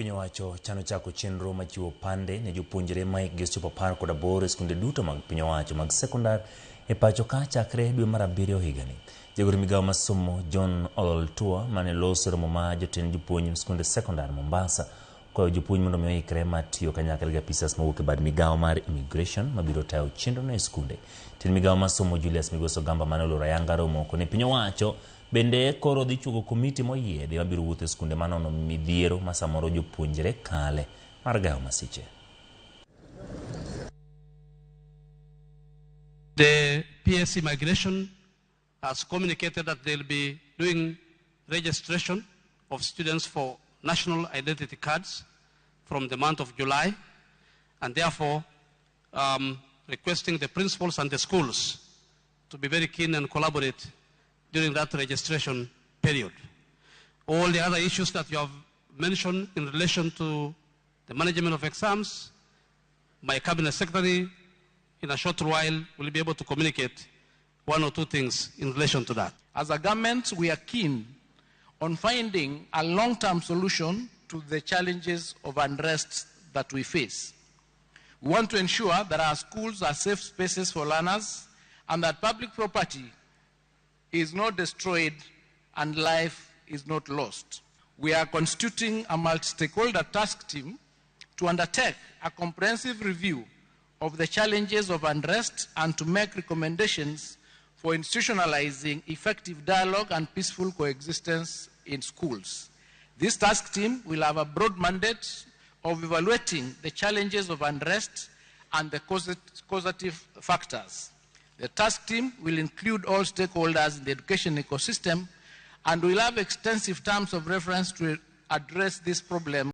Piny owacho chano chako chenro machiwo opande ne jopuonjre ma hikgi osechopo 18 e skunde duto mag piny owacho mag sekondar e pacho ka chakre dwe mar abiriyo higani. Jagoro migawo mar somo John Ololtua mane loso romo ma jotend jopuonj skunde sekondar Mombasa kwayo jopuonj mondo mi oikre mar tiyo kanyakla gi apisas mowuok e bad migawo mar immigration mabiro tayo chenrono e skunde. Tend migawo mar somo Julius Migos Ogamba mane oloro ayanga romo kone piny owacho bende koro dhi chuogo komiti moyiedhi mabiro wuotho e skunde manono midhiero ma samoro jopuonjre kale mar gayo masiche. The PSC Migration has communicated that they'll be doing registration of students for national identity cards from the month of July, and therefore requesting the principals and the schools to be very keen and collaborate during that registration period. All the other issues that you have mentioned in relation to the management of exams, my cabinet secretary in a short while will be able to communicate one or two things in relation to that. As a government, we are keen on finding a long-term solution to the challenges of unrest that we face. We want to ensure that our schools are safe spaces for learners and that public property is not destroyed and life is not lost. We are constituting a multi-stakeholder task team to undertake a comprehensive review of the challenges of unrest and to make recommendations for institutionalizing effective dialogue and peaceful coexistence in schools. This task team will have a broad mandate of evaluating the challenges of unrest and the causative factors. The task team will include all stakeholders in the education ecosystem and will have extensive terms of reference to address this problem.